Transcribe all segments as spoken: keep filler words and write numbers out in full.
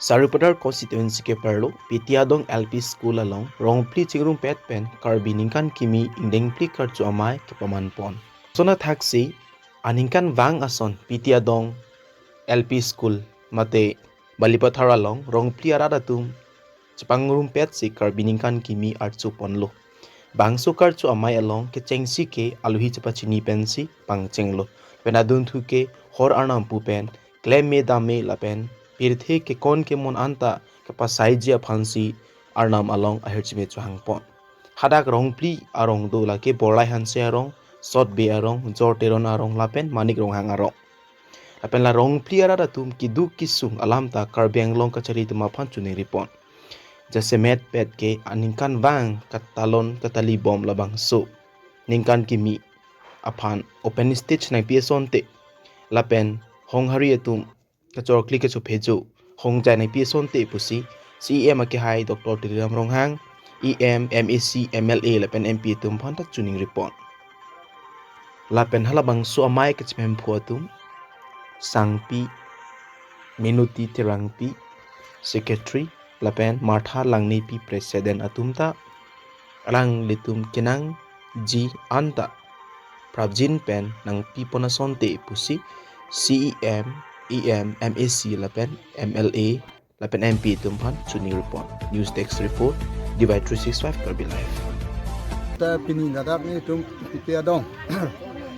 Sarupathar constituency keparlo Pitiadong L P School along rongphli chingrumpet pen Karbi ningkan kimi ingdeng phli karcho amei kepaman pon. Lason athaksi aningkanvang ason Pitiadong L P School mate Balipathar along rongphli arat atum chepangrumpetsi Karbi ningkan kimi archo ponlo. Bangso karcho amei along kechengsi ke aluhi chepachini pensi pangchenglo. Pen adunthu ke hor arnam pu pen klem me dam me lapen pirthe kekon kemon anta kepasaiji aphansi arnam along ahirjume chohang pon. Hadak rongphli arong do lake Borlai Hanse arong, Sot Bey arong, Jor Teron arong lapen Manik Ronghang arong. Lapen la rongphli arat atum keduk kesung alam ta Karbi Anglong kachari atum aphan choningri pon. Jasemet pet ke aningkanvang katalon katali bom labangso ningkan kimi aphan open stage nangpi asonte lapen honghari atum kachorkli kachophejo hongjai nangpi asonte pusi C E M akehai Doctor Tuliram Ronghang, E M, M A C, M L A lapen M P atum aphan ta choningri pon. Lapen halabangso amei kachepemphu atum Sangpi Minuti Terangpi, Secretary, lapen Martha Langnepi, President atum ta alanglitum kenangji anta prapjin pen nangpi pon asonte pusi C E M, E M, M A C lapen M L A lapen M P atum aphan choningri pon. News Desk Report, D Y three six five Karbi Live. Ta pini ladak nelitum Pitiadong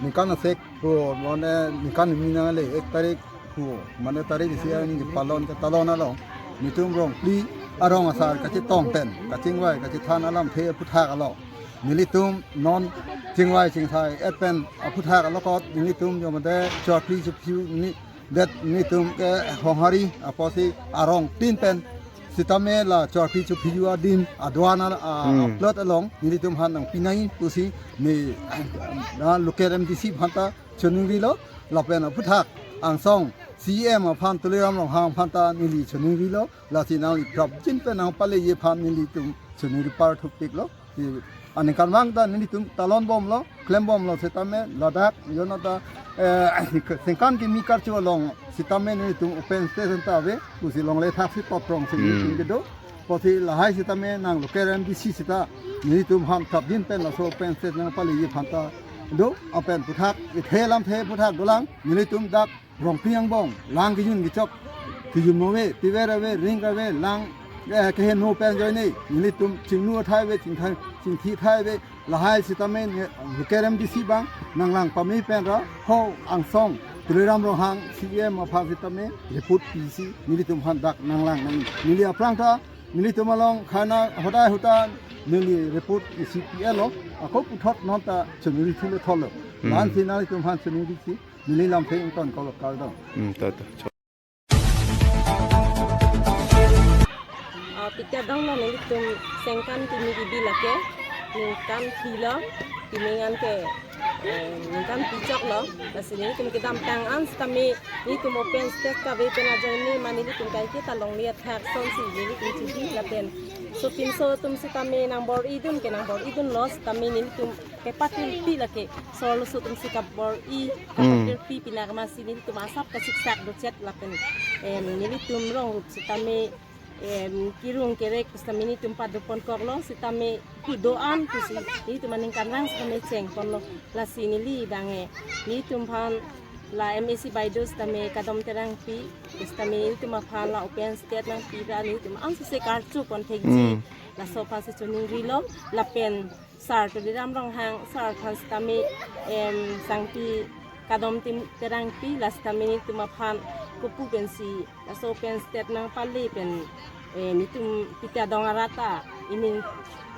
ningkan asek ko mane ningkan mina le ek tarik ko mane tarik isi ani palon katalon along nelitum rongphli arong asar kachetong pen kachingvai kachethan alamthe aphuthak along nelitum non chingvai chingsai et pen aphuthak along kot nelitum jomade chorphli chophejo ni det nelitum ke honghari apotsi arong tin pen sitame la chorphli chophejo adim aduan a, a, Hmm. Plot along nelitum aphan nangpi nangji pusi ne na local M D C aphan ta choningrilo lapen aphuthak angsong C E M aphan Tuliram Ronghang aphan ta neli choningrilo lasi nangli prapjin pen nangpaleji aphan nelitum choningri parthupiklo. Si aningkanvang ta nelitum talon bomlo, klem bomlo sitame ladak jonata eh, ningkan kimi karcho along sitame nelitum open stage ta ave, pusi longle thaksi toprongsi Hmm. nelitum kedo. Pusi lahai sitame nang local M D C sita nelitum aphan prapjin pen laso open stage nangpaleji aphan ta do, lapen aphuthak ithe lamthe aphuthak dolang nelitum dak rongphli angbong lang kejun kechok kejun ave, tiver ave, ring ave, lang eh, keheno pen ajoine nelitum chingnu athai ave, chingthai chingthi athai ave, lahai sitame ne local M D C abang nanglang pame pen ra ho angsong Tuliram Ronghang C E M aphan sitame report pisi nelitum aphan dak nanglang nang neli aphrang ta nelitum along khana hodai hutan neli report isi P L o ako puthot non ta choningri thulo tholo Hmm. Lan si nelitum aphan choningri si neli lamthe ington kolo kardom. Hmm, to, to. Ah, Pitiadong lo nelitum sengkan kimi gibi lake ningkan phli lo, kimi ningkan ke eh, ningkan phli chok lo. Lasi nelitum kedamtang an sitame nelitum open stage kave pen ajoine ma nelitum kaike ta longle athak asonsi nelitum chidi lapen sopinso atum sitame nangbor-idun ke nangbor-idunlo sitame nelitum kepatulpi lake sorloso atumsi kabor-i Hmm. Kapatulpi pinak masi nelitum asap kasiksak dochet lapen em, nelitum rong rup sitame em, kirung kerek sitame nelitum pado ponkoklo sitame kedo-an pusi nelitum aningkanvang sitame cheng ponlo lasi neli abang eh nelitum aphan la M A C bai do sitame Kadom Terangpi sitame nelitum aphan la open stage nangpi ra nelitum ansose karcho pon thekji Hmm. Laso aphansi choningrilo lapen Sar Tuliram Ronghang sar aphan sitame em, Sangpi Kadom Tim Terangpi la sitame nelitum aphan kopu pensi laso open stage nangpale pen eh, nelitum Pitiadong arat ta ining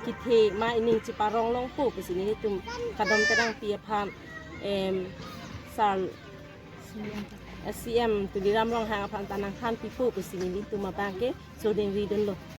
kethe ma ining cheparong longpo pusi nelitum Kadom Terangpi aphan em, sar eh, C M Tuliram Ronghang aphan ta nangthan pipo pusi nelitum abang ke chodingri dunlo.